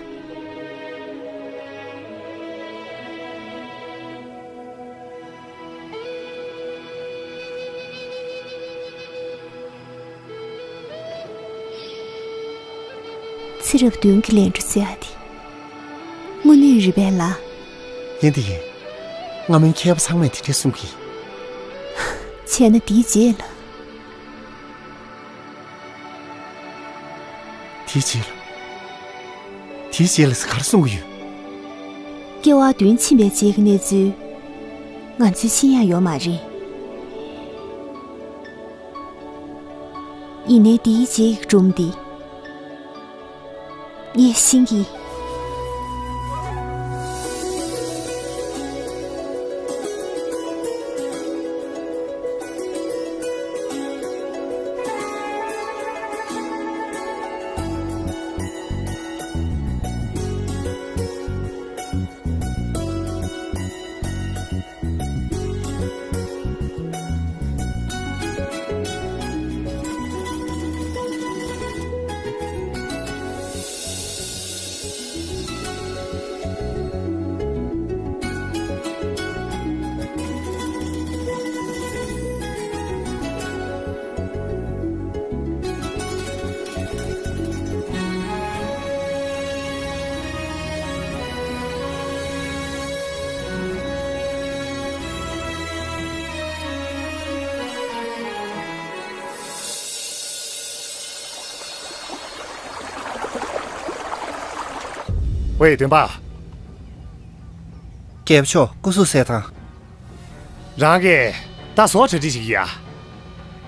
ཚེ་རབས་བདུན་གྱི་ལས་འཕྲོ་ཟེར་ཡ་དེ་དངོས་གནས་རེད་པས་ལགས། ཡིན་དེ་ཡིན། སྔ་མོའི་མཁས་པ་ཚང་མས་དེ་འདྲས་གསུང་གི། བྱས་ན་དེའི་རྗེས་ལ། དེའི་རྗེས་ལ། དེའི་རྗེས་ལ་ཟེར་ག་རེ་གསུང་གི་ཡོད། སྐྱེ་བ་བདུན་ཕྱིན་པའི་རྗེས་ཀྱི་གནས་ཚུལ་ང་ཚོས་ཤེས་ཡ་ཡོད་མ་རེད། ཡིན་ནའི་དེའི་རྗེས་ཀྱི་སྒྲུང་འདི་ངས་ཤེས་ཀྱི། ཝེ། སྟོན་པ། རྒྱལ་པོ་མཆོག་སྐུ་གཟུགས་གསལ་ཐང་། རང་གིས་ད་གཟོད་གྲ་སྒྲིག་བྱེད་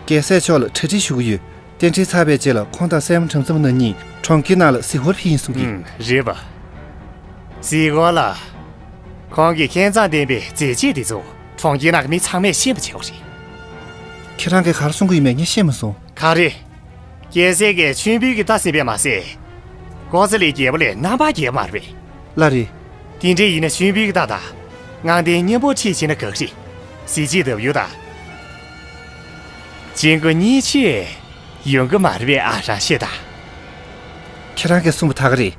ཀྱི་ཡ། རྒྱལ་སྲས་མཆོག་ལ་གྲ་སྒྲིག་ཞུ་གི་ཡོད། རྟེན་འབྲེལ་ཚར་བའི་རྗེས་ལ་ཁོང་དང་སྲས་མོ་བྲམ་ཟེ་མོ་ནང་གཉིས་གྲོང་ཁྱེར་ནང་ལ་གཟིགས་སྐོར་ཕེབས་ཡིན་གསུང་གི། ཨུམ། རེད་པ། གཟིགས་སྐོར་ལ། ཁོང་གི་མཁས་མཛངས་ལྡན་པའི་མཛད་རྗེས་དེ་ཚོ་གྲོང་ཁྱེར་ནང་གི་མི་ཚང་མས་ཤེས་པ་བྱེད་དགོས་རེད། ཁྱེད་རང་གིས་ག་རེ་གསུང་གི་ཡོད་མེད་ངས་ཤེས་མ་སོང་། ག་རེ། རྒྱལ་སྲས་ཀྱིས་མཆོད་འབུལ་གྱི་རྟ་ཟིན་པས་མ་ཟད། ཀོ་ཙ་ལི་རྒྱལ་པོ་ལས་རྣམ་པར་རྒྱལ་པོ་མ་རེད་པས། ལགས་རེད། དེ་འདྲ་ཡིན་ན་མཆོད་འབུལ་གྱི་རྟ་དང་། དངངས་བསྟན་སྙིང་པོ་ཁྲིད་བྱས་ན་དགའ་གི་རེད། གཟི་བརྗིད་ལྡབ་ཡུ་དང་། གཅིག་པུ་གཉིས་ཆེད་ཡོང་གི་མ་རེད་པས་ཨ། རང་ཤེས་དང་། ཁྱེད་རང་གིས་གསུངས་པ་ད་ག་རེད།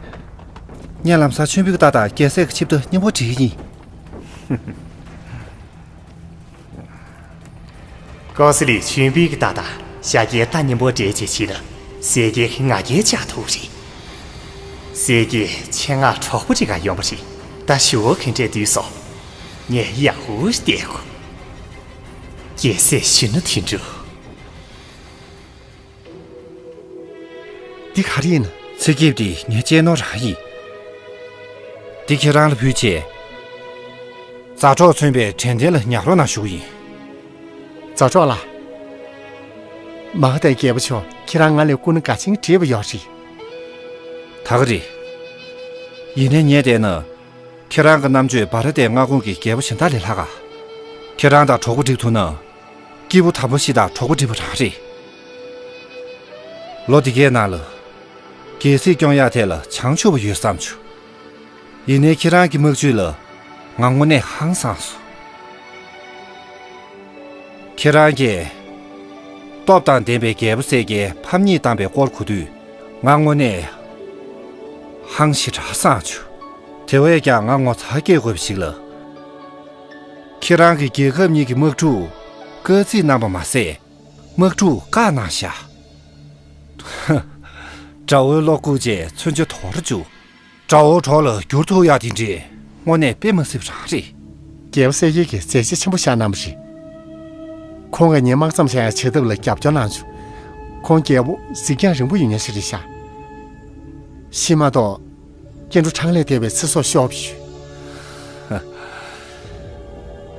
ངས་ལམ་སང་མཆོད་འབུལ་གྱི་རྟ་དང་རྒྱལ་སྲས་ཀྱི་ཆིབས་རྟ་སྙིང་པོ་སྒྲིག་གི་ཡིན། ཀོ་ཙ་ལི་མཆོད་འབུལ་གྱི་རྟ་དང་ཤཱཀྱའི་རྟ་སྙིང་པོ་སྦྲེལ་བྱས་བྱས་ན་སྲས་ཀྱི་ང་རྒྱལ་བཅག་ཐུབ་རེད། སྲས་ཀྱི་ཆེད་མངགས་གྲོགས་པོ་ཅིག་ག་ཡོང་པ་རེད། ད་ཞུ་བ་ག་འདྲས་བསྡུས་སོང་། ངས་ཡག་པོ་བལྟས་གོ། རྒྱལ་སྲས་གཞོན་ནུ་དོན་གྲུབ། འདི་ག་རེ་ཡིན། ཚེ་སྐྱིད་འདི་ངའི་གཅེས་ནོར་རང་ཡིན། འདི་ཁྱེད་རང་ལ་ཕུལ་ཆེད། མཛའ་གྲོགས་མཚོན་པའི་དྲན་རྟེན་ལ་ཉར་རོགས་གནང་ཞུ་གི་ཡིན། མཛའ་གྲོགས་ལགས། མ་ཧ་ཏའི་རྒྱལ་པོ་མཆོག་ཁྱེད་རང་ང་ལས་སྐུ་ན་དགའ་ཞེན་བྲིས་པ་ཡོད་རེད། ད་ག་རེད། ཡིན་ནའི་ངས་བལྟས་ན། ཁྱེད་རང་གི་རྣམ་དཔྱོད་བྷ་ར་ཏའི་མངའ་ཁོངས་ཀྱི་རྒྱལ་པོ་གཞན་དག་ལས་ལྷག་ག་ཁྱེད་རང་དང་གྲོགས་པོ་སྒྲིག་ཐུབ་ན། སྐྱེས་བུ་དམ་པ་ཞིག་དང་གྲོགས་པོ་སྒྲིག་པ་རང་རེད། ལོ་འདི་གའི་ནང་ལ། རྒྱལ་སྲིད་སྐྱོང་ཡག་ཐད་ལ་བྱང་ཆུབ་པ་ཡོད་བསམ་བྱུང་། ཡིན་ནའི་ཁྱེད་རང་གི་མིག་ཆུ་ལ་ང་དངོས་གནས་ཧང་སངས་སོང་། ཁྱེད་རང་གིས་སྟོབས་དང་ལྡན་པའི་རྒྱལ་པོ་སྲས་ཀྱི་ཕམ་ཉེས་བཏང་པའི་སྐོར་གོ་དུས་ང་དངོས་གནས་ཧང་ཞེ་དྲག་སངས་བྱུང་། དེ་བས་ཀྱང་ང་ངོ་ཚ་སྐྱེ་དགོས་པ་ཞིག་ལ། ཁྱེད་རང་གི་རྒྱལ་ཁབ་གཉིས་ཀྱི་དམག་འཁྲུག་བཀག་རྩིས་གནང་པ་མ་ཟད། དམག་འཁྲུག་བཀག་གནང་ཤག་དགྲ་བོའི་བློ་ལྐུགས་བྱས་མཚོན་ཆ་དོར་བཅུག་དགྲ་བོའི་གྲོགས་ལ་འགྱུར་ཐུབ་ཡག་དེ་འདྲས་དངོས་གནས་དཔེ་མ་སྲིད་པ་རང་རེད། རྒྱལ་པོ་གསལ་རྒྱལ་གྱིས་མཛད་རྗེས་ཆེན་པོ་བཞག་གནང་བ་རེད། ཁོང་གིས་ངའི་དམག་མཚམས་བཞག་ཡག་བྱ་ཐབས་ལ་རྒྱབ་སྐྱོར་གནང་བྱུང་། ཁོང་རྒྱལ་པོ་གཟིགས་རྒྱང་རིང་པོ་ཡོད་མཁན་ཞིག་རེད་ཤག་ཤི་མ་གཏོགས། སྐྱེ་འགྲོ་འཕྲང་ལས་འདས་པའི་ཚེ་སྲོག་ཤོར་བ་ཞིག་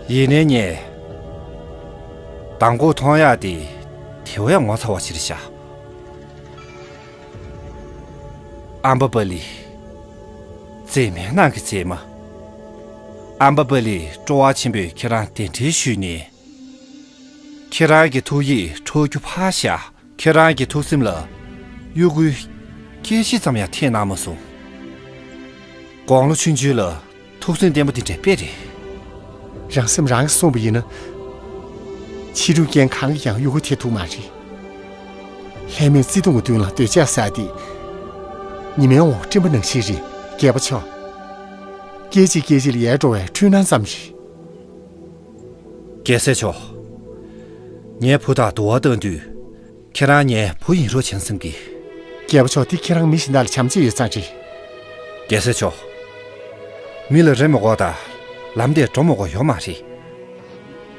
ཡིན་ནའི་ངས་མདང་དགོང་མཐོང་ཡག་དེ་དེ་བས་ངོ་ཚ་བ་ཞིག་རེད་ཤག་ཨམ་བ་པ་ལི། མཛེས་མའི་ནང་གི་མཛེས་མ། ཨམ་བ་པ་ལི་སྤྲོ་བ་ཆེན་པོས་ཁྱེད་རང་གདན་འདྲེན་ཞུས་ནས། ཁྱེད་རང་གི་ཐུགས་ཡིད་འཕྲོག་རྒྱུ་ཕར་བཞག་ཁྱེད་རང་གི་ཐུགས་སེམས་ལ་གཡོ་འགུལ་སྐད་ཅིག་ཙམ་ཡང་ཐེབས་གནང་མ་སོང་། དགུང་ལོ་ཆུང་ཆུང་ལ་ཐུགས་སེམས་བརྟན་པོ་དེ་འདྲ་དཔེ་རེད། རང་སེམས་རང་གིས་བསྲུངས་པ་ཡིན་ན། ཕྱི་རོལ་རྐྱེན་གང་གིས་ཀྱང་གཡོ་འགུལ་ཐེབས་ཐུབ་མ་རེད། ལྷད་མེད་བརྩེ་དུང་གི་མདུན་ལ་འདོད་ཆགས་ཟ་སྟེ། ཉི་མའི་འོག་སྤྲིན་པ་ནང་བཞིན་རེད། རྒྱལ་པོ་མཆོག་སྐད་ཅིག་སྐད་ཅིག་ལ་ཡལ་འགྲོ་བའི་འཕྲུལ་སྣང་ཙམ་རེད། རྒྱལ་སྲས་མཆོག་ངའི་བུ་དང་དུ་བ་བཏང་དུས། ཁྱེད་རང་ངའི་བུ་ཡིན་རོགས་བྱས་བསམ་གི། རྒྱལ་པོ་མཆོག་འདི་ཁྱེད་རང་མི་གཞན་དག་ལ་བྱམས་བརྩེ་ཡོད་ཙང་རེད། རྒྱལ་སྲས་མཆོག་མི་ལ་རེ་མི་དགོས་དང་། ལམ་དེ་འགྲོ་མི་དགོས་ཡོད་མ་རེད།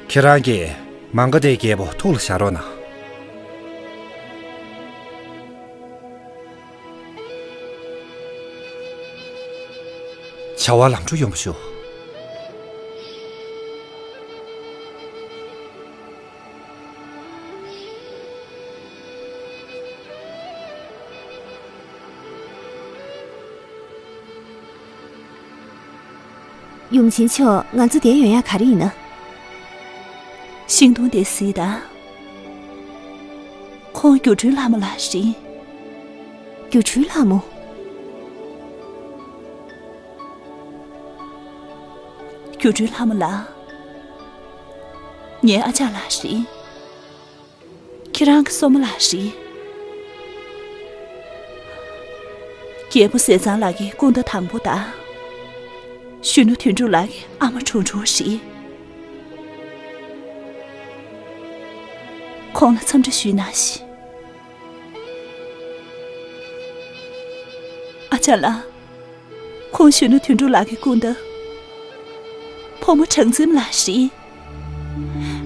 ཁྱེད་རང་གིས་མང་ག་དེ་རྒྱལ་པོ་ཐུགས་ལ་བཞག་རོགས་གནང་། བྱ་བ་ལམ་འགྲོ་ཡོང་བ་ཞུ། ཡུམ་ཆེན་མཆོག་ང་ཚོ་འདིར་ཡོང་ཡག་ག་རེ་ཡིན་ན། ཤིང་སྡོང་དེ་གཟིགས་དང་། ཁོང་སྒྱུ་འཕྲུལ་ལྷ་མོ་ལགས་རེད། སྒྱུ་འཕྲུལ་ལྷ་མོ། སྒྱུ་འཕྲུལ་ལྷ་མོ་ལགས། ངའི་ཨ་ཅག་ལགས་རེད། ཁྱེད་རང་གི་སྲུ་མོ་ལགས་རེད། རྒྱལ་པོ་ཟས་གཙང་ལགས་ཀྱི་སྐུ་ཟླ་དང་པོ་དང་། གཞོན་ནུ་དོན་གྲུབ་ལགས་ཀྱི་ཨ་མ་གྲུང་གྲུང་རེད། ཁོང་ལ་འཚམས་འདྲི་ཞུས་གནང་ཞིག་ཨ་ཅག་ལགས། ཁོང་གཞོན་ནུ་དོན་གྲུབ་ལགས་ཀྱི་སྐུ་ཟླ། ཕོ་མོ་གྲངས་འཛིན་ལགས་རེད།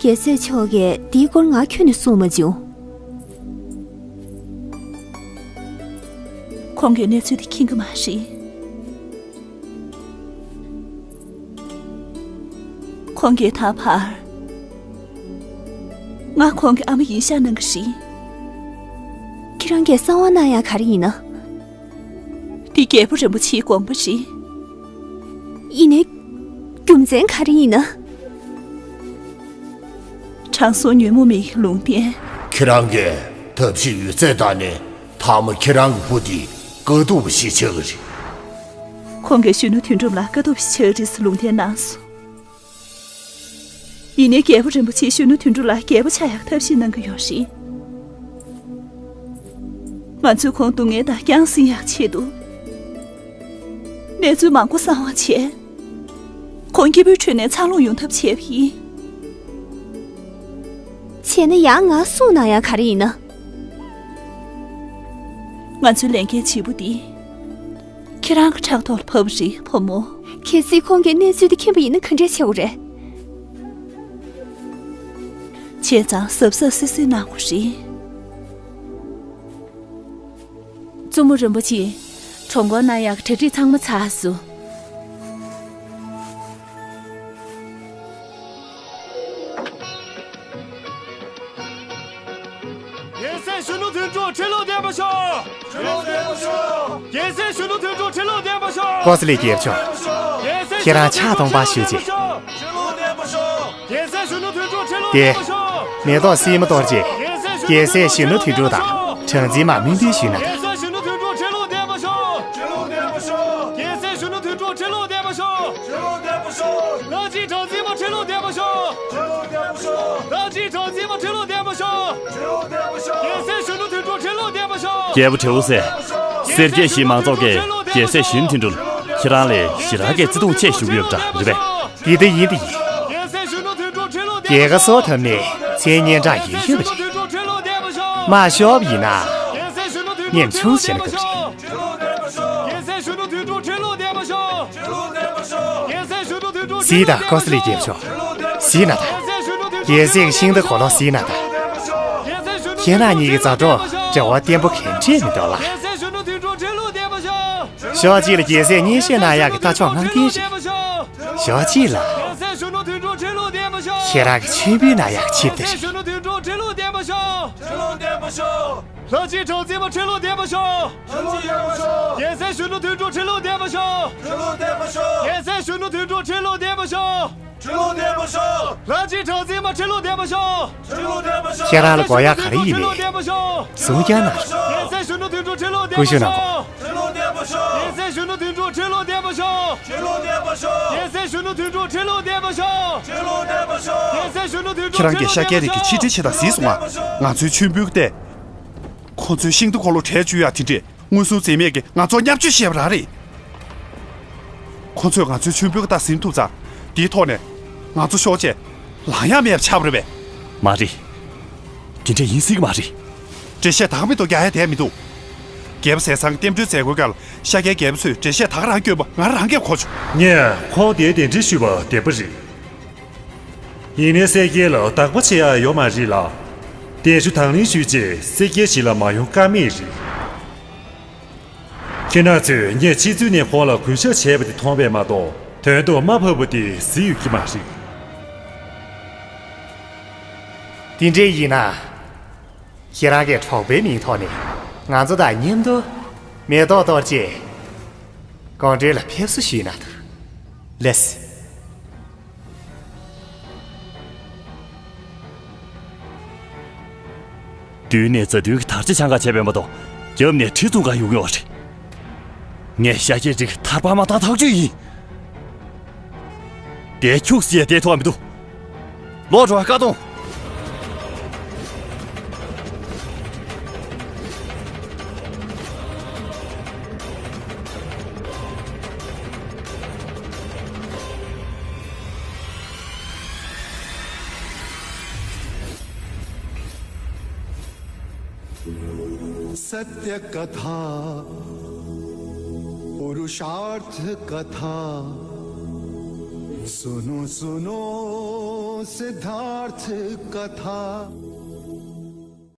རྒྱལ་སྲས་མཆོག་གིས་འདིའི་སྐོར་ང་ཁྱོན་ནས་གསུངས་མ་བྱུང་། ཁོང་གིས་གནས་ཚུལ་དེ་མཁྱེན་གྱི་མ་རེད། ཁོང་གིས་ད་བར་ང་ཁོང་གི་ཨ་མ་ཡིན་ཤག་གནང་གི་རེད། ཁྱེད་རང་གིས་གསང་བ་གནང་ཡག་ག་རེ་ཡིན་ན། འདི་རྒྱལ་པོ་རིན་པོ་ཆེའི་དགོངས་པ་རེད། ཡིན་ནའི། རྒྱུ་མཚན་ག་རེ་ཡིན་ན། དྲང་སྲོང་ཉོན་མོངས་མེད་ཀྱི་ལུང་བསྟན། ཁྱེད་རང་གིས་ཐབས་ཤེས་ཡོད་ཚད་བཏང་ནས་མཐའ་མ་ཁྱེད་རང་གི་བུ་འདི་དཀའ་སྡུག་པ་ཞིག་ཆགས་ཀྱི་རེད། ཁོང་གིས་གཞོན་ནུ་དོན་གྲུབ་ལ་དཀའ་སྡུག་པ་ཞིག་ཆགས་ཀྱི་རེད་ཟེར་ལུང་བསྟན་གནང་སོང་། ཡིན་ནའི་རྒྱལ་པོ་རིན་པོ་ཆེས་གཞོན་ནུ་དོན་གྲུབ་ལ་རྒྱལ་པོ་ཆགས་ཡག་ཐབས་ཤེས་གནང་གི་ཡོད་རེད། ང་ཚོས་ཁོང་སྡུག་བསྔལ་དང་རྐྱང་ཟིན་ཡག་ཆེད་དུ། གནས་ཚུལ་མང་པོ་གསང་བ་བྱས། ཁོང་སྐྱིད་པོའི་ཁྲོད་ནས་འཚར་ལོངས་ཡོང་ཐབས་བྱས་པ་ཡིན། བྱས་ན་ཡང་ང་གསུངས་གནང་ཡག་ག་རེ་ཡིན་ན། ང་ཚོའི་ལས་འགན་ལྗིད་པོ་འདི། ཁྱེད་རང་གི་ཕྲག་ཐོག་ལ་བབས་པ་རེད་ཕོ་མོ། གལ་སྲིད་ཁོང་གིས་གནས་ཚུལ་འདི་མཁྱེན་པ་ཡིན་ན་ག་འདྲས་ཆགས་དགོས་རེད། བྱས་ཙང་གཟབ་གཟབ་སིབ་སིབ་གནང་དགོས་རེད། བཙུན་མོ་རིན་པོ་ཆེ། གྲོངས་སྐོར་གནང་ཡག་གྲ་སྒྲིག་ཚང་མ་ཚར་སོང་། གཞོན་ནུ་དོན་གྲུབ་ཁྲི་ལོ་བརྟན་པར་ཤོག། ཁྲི་ལོ་བརྟན་པར་ཤོག། རྒྱལ་སྲས་གཞོན་ནུ་དོན་གྲུབ་ཁྲི་ལོ་བརྟན་པར་ཤོག། ཀོ་ས་ལི་རྒྱལ་མཆོག། རྒྱལ་སྲས་ཁྱེད་རང་ཕྱག་སྟོང་པ་ཞུ་རྗེས། ཁྲི་ལོ་བརྟན་པར་ཤོག། རྒྱལ་སྲས་གཞོན་ནུ་དོན་གྲུབ་ཁྲི་ལོ་དེ། བརྟན་པར་ཤོག། མེ་ཏོག་སིལ་མ་གཏོར་རྗེས། རྒྱལ་སྲས་གཞོན་ནུ་དོན་གྲུབ་དང་གྲངས་འཛིན་མར་སྨོན་འདུན་ཞུས་གནང་དང་། རྒྱལ་སྲས་གཞོན་ནུ་དོན་གྲུབ་ཁྲི་ལོ་བརྟན་པར་ཤོག། ཁྲི་ལོ་བརྟན་པར་ཤོག། རྒྱལ་སྲས་གཞོན་ནུ་དོན་གྲུབ་ཁྲི་ལོ་བརྟན་པར་ཤོག། ཁྲི་ལོ་བརྟན་པར་ཤོག། ལྷ་རྗེ་གྲངས་འཛིན་མ་ཁྲི་ལོ་བརྟན་པར་ཤོག། ཁྲི་ལོ་བརྟན་པར་ཤོག། ལྷ་རྗེ་གྲངས་འཛིན་མ་ཁྲི་ལོ་བརྟན་པར་ཤོག། ཁྲི་ལོ་བརྟན་པར་ཤོག། རྒྱལ་སྲས་གཞོན་ནུ་དོན་གྲུབ་ཁྲི་ལོ་བརྟན་པར་ཤོག། རྒྱལ་པོ་དྲེའུ་སེ། སེར་སྐྱའི་གཞིས་མང་ཚོགས་ཀྱིས་རྒྱལ་སྲས་གཞོན་དོན་གྲུབ་ཁྱེད་རང་ལ་ཞེ་དྲག་གི་བརྩེ་དུང་ཆེ་ཞུ་གི་ཡོད་པ་འདྲ་རེད་པས། འདི་ལྟ་ཡིན་འདི་ཡིན། རྒྱལ་ཁ་སོར་ཐབས་ནས་མཚན་སྙན་གྲགས་ཡོད་ཡོད་པ་རེད། མ་ཤོབ་ཡིན་ན། ཉམ་ཆུང་བྱས་ན་དགའ་པོ་རེད། གཟིགས་དང་ཀོ་ས་ལི་རྒྱལ་མཆོག། གཟིགས་ན་ད། རྒྱལ་སྲས་ཀྱི་ཤིང་རྟ་གོ་ལོ་གཟིགས་ན་ད། ཁྱེད་རང་གཉིས་ཀྱི་མཛའ་གྲོགས་འབྲེལ་བ་བརྟན་པོ་ག་འདྲས་མི་འདུག་ལ། ཕྱོགས་གཅིག་ལ་རྒྱལ་སྲས་མཉེས་གཤིན་ན་ཡག་གི་རྟ་མཆོག་ངང་ལྡན་རེད། ཕྱོགས་གཅིག་ལ། ཁྱེད་རང་གི་མཆོད་འབུལ་ན་ཡག་གི་ཆིབས་རྟ་རེད། ལྷ་རྗེ་གྲངས་འཛིན་མ་ཁྲི་ལོ་བརྟན་པར་ཤོག། ཁྲི་ལོ་བརྟན་པར་ཤོག། རྒྱལ་སྲས་གཞོན་ནུ་དོན་གྲུབ་ཁྲི་ལོ་བརྟན་པར་ཤོག། ཁྲི་ལོ་བརྟན་པར་ཤོག། རྒྱལ་སྲས་གཞོན་ནུ་དོན་གྲུབ་ཁྲི་ལོ་བརྟན་པར་ཤོག། ཁྲི་ལོ་བརྟན་པར་ཤོག། ལྷ་རྗེ་གྲངས་འཛིན་མ་ཁྲི་ལོ་བརྟན་པར་ཤོག། ཁྲི་ལོ་བརྟན་པར་ཤོག། ཁྱེད་རང་ལ་དགོས་ཡག་ག་རེ་ཡིན་མིན། གསུང་རྐྱང་གནང་རོགས། རྒྱལ་སྲས་གཞོན་ནུ་དོན་གྲུབ་ཁྲི་ལོ་བརྟན་པར་ཤོག། ཀུ་ཤུ་ནང་གོ། ཁྲི་ལོ་བརྟན་པར་ཤོག། རྒྱལ་སྲས་གཞོན་ནུ་དོན་གྲུབ་ཁྲི་ལོ་བརྟན་པར་ཤོག། ཁྲི་ལོ་བརྟན་པར་ཤོག། རྒྱལ་སྲས་གཞོན་ནུ་དོན་གྲུབ་ཁྲི་ལོ་བརྟན་པར་ཤོག། ཁྲི་ལོ་བརྟན་པར་ཤོག། རྒྱལ་སྲས་གཞོན་ནུ་དོན་གྲུབ་ཁྲི་ལོ་བརྟན་པར་ཤོག། ཁྱེད་རང་གིས་ཤཱཀྱའི་རིགས་ཀྱི་ཆིག་སྒྲིལ་བྱེད་སྟངས་གཟིགས་སོང་ང་། ང་ཚོའི་མཆོད་འབུལ་ཏེ། ཁོ་ཚོའི་ཤིང་རྟ་འཁོར་ལོ་བྲལ་བཅུག་ཡ་དེ་འདྲས་མངོན་སུམ་འཛེམས་མེད་ཀྱིས་ང་ཚོར་བརྙས་བཅོས་བྱས་པ་རང་རེད། ཁོ་ཚོས་ང་ཚོའི་མཆོད་འབུལ་གྱི་རྟགས་ཟིན་ཐུབ་ཙང་། དེའི་ཐོག་ནས་ང་ཚོ་ཤོར་རྗེས་ལངས་ཡ་མེད་པ་ཆགས་པ་རེད་པས། མ་རེད། དེ་འདྲ་ཡིན་སྲིད་ཀྱི་མ་རེད། འགྲེལ་བཤད་དག་མི་འདུག་རྒྱག་ཡ་དེ་མི་འདུག་རྒྱལ་པོ་ཟས་གཙང་རྟེན་འབྲེལ་མཛད་སྒོའི་སྐབས་ལ་ཤཱཀྱའི་རྒྱལ་པོ་ཚོས་འགྲེལ་བཤད་དག་རང་བསྐྱོན་པ་ང་རང་གིས་གོ་བྱུང་། ངས་ཁོང་དེའི་གདན་འདྲེན་ཞུས་པ་བདེན་པ་རེད། ཡིན་ནའི་སེར་སྐྱ་ལ་བདག་པོ་བྱེད་ཡ་ཡོད་མ་རེད་ལ། གདན་ཞུ་དང་ལེན་ཞུས་རྗེས་སེར་སྐྱའི་གཞིས་ལ་མ་ཡོང་ཀ་མེད་རེད། ཁྱེད་རང་ཚོས་ངས་ཕྱི་ཚུལ་ནས་ཁོང་ལ་གུས་ཞབས་བྱས་པ་དེ་མཐོང་བས་མ་གཏོགས་དོན་དུ་དམའ་ཕབ་པ་དེ་གཟིགས་ཡོད་ཀྱི་མ་རེད། དེ་འདྲས་ཡིན་ན། ཁྱེད་རང་གིས་གྲོགས་པོའི་མིང་ཐོག་ནས་ང་ཚོ་དང་མཉམ་དུ་མེ་ཏོག་གཏོར་རྗེས་དགོང་དྲོ་ལ་ཕེབས་བསུ་ཞུས་ན་ཐུབ། ལེགས། མདུན་ནས་མཛའ་མཐུན་གྱི་དར་ཆ་འཆང་ག་བྱས་པས་མ་གཏོགས། རྒྱབ་ནས་གྲི་བཙུགས་ག་ཡོང་ཡོད་རེད། ངས་ཤཱཀྱའི་རིགས་ཐར་པ་མ་བཏང་ཐག་ཆོད་ཡིན། དེ་ཁྱུག་ཟེར་དེ་ཐོག་མི་འདུག་ལོག་འགྲོ་བ་བཀག་གཏོང་། सत्य कथा पुरुषार्थ कथा सुनो सुनो सिद्धार्थ कथा।